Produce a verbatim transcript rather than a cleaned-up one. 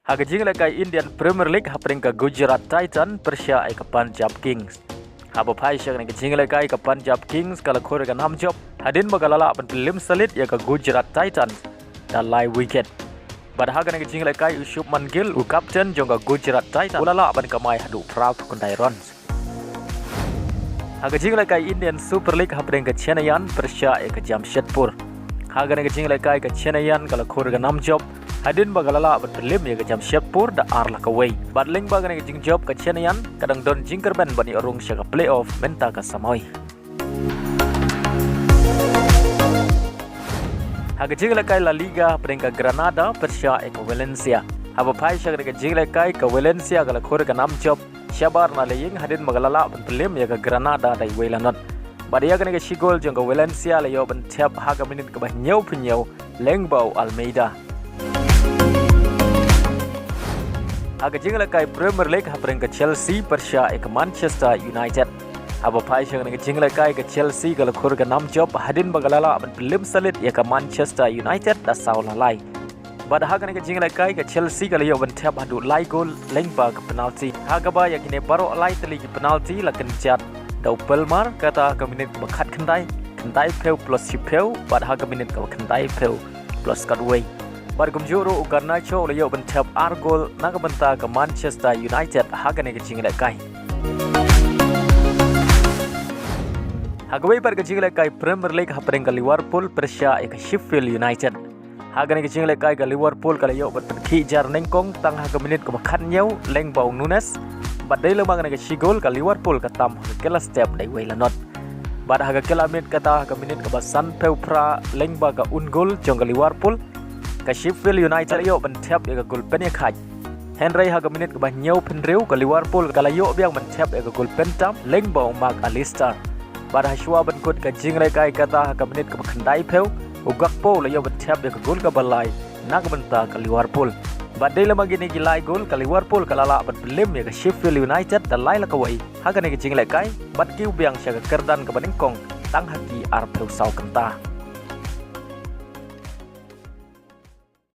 Ha ka jinglehkai Indian Premier League hapdeng ka Gujarat Titan pyrshah ïa ka Punjab Kings. Haba phai sha kane ka jinglehkai ka Punjab Kings ka la khur ïa ka nam jop hadien ba ka la lah ban pynliem salit ïa ka Gujarat Titan da lai wicket. Bad ha kane ka jinglehkai u Shubman Gill u captain jong ka Gujarat Titan u la lah ban kamai haduh phra phew khyndai runs. Ha ka jinglehkai Indian Super League hapdeng ka Chennaiyin pyrshah ïa ka Jamshedpur. Ha kane ka jinglehkai ka Chennaiyin ka la khur ïa ka nam jop hadien ba ka la lah ban pynliem ïa ka Jamshedpur da ar la kawei. Bad lyngba kane ka jingjop ka Chennaiyin ka dang don jingkyrmen ban ïoh rung sha ka playoff mynta ka samoi. Ha ka jinglehkai La Liga hapdeng ka Granada pyrshah ïa ka Valencia. Haba phai sha kane ka jinglehkai ka Valencia ka la khur ïa ka nam jop shabar na la ïing hadien ba ka la lah ban pynliem ïa ka Granada da iwei la not. Bad ïa kane ka shi gol jong ka Valencia la ïoh ban thep ha ka minit kaba hynñiew phew hynñiew lyngba u Almeida. Ha ka jinglehkai Premier League hapdeng ka Chelsea pyrshah ïa ka Manchester United. Haba phai sha kane ka jinglehkai ka Chelsea ka la khur ïa ka nam jop hadien ba ka la lah ban pynliem salit ïa ka Manchester United da saw la lai. Bad ha kane ka jinglehkai ka Chelsea ka la ïoh ban thep haduh lai gol lyngba ka penalty. Ha kaba ïa kine baroh lai tylli ki penalty la kynjat da u Palmer, kata ha ka minit kaba khatkhyndai, khyndai phew plus shi phew, bad ha ka minit kaba khyndai phew plus katwei. Bad kumjuh ruh u Garnacho u la ïoh ban thep ar gol na ka bynta ka Manchester United ha kane ka jinglehkai. Ha kawei pat ka jinglehkai Premier League hapdeng ka Liverpool pyrshah ïa ka Sheffield United. Ha kane ka jinglehkai ka Liverpool ka la ïoh ban pynkhih jar nyngkong tang ha ka minit kaba khathynñiew lyngba u Nunez. Bad dei lyngba kane ka shi gol ka Liverpool ka tam ha ka kylla step da iwei la not. Bad ha ka kylla miet kata ha ka minit kaba san phew phra lyngba ka own goal jong ka Liverpool, ka Sheffield United ka la ïoh ban thep ïa ka gol pynïakhaid. Hynrei ha ka minit kaba hynñiew phew hynriew ka Liverpool ka la ïoh biang ban thep ïa ka gol pyntam lyngba u Mac Allister. Bad ha shuwa ban kut ka jinglehkai kata ha ka minit kaba khyndai phew u Gakpo u la ïoh ban thep ïa ka gol kaba lai na ka bynta ka Liverpool. Bad dei lyngba kine ki lai gol ka Liverpool ka la lah ban pynliem ïa ka Sheffield United da lai la kawei ha kane ka jinglehkai bad kiew biang sha ka kyrdan kaba nyngkong tang ha ki ar phew saw kynta.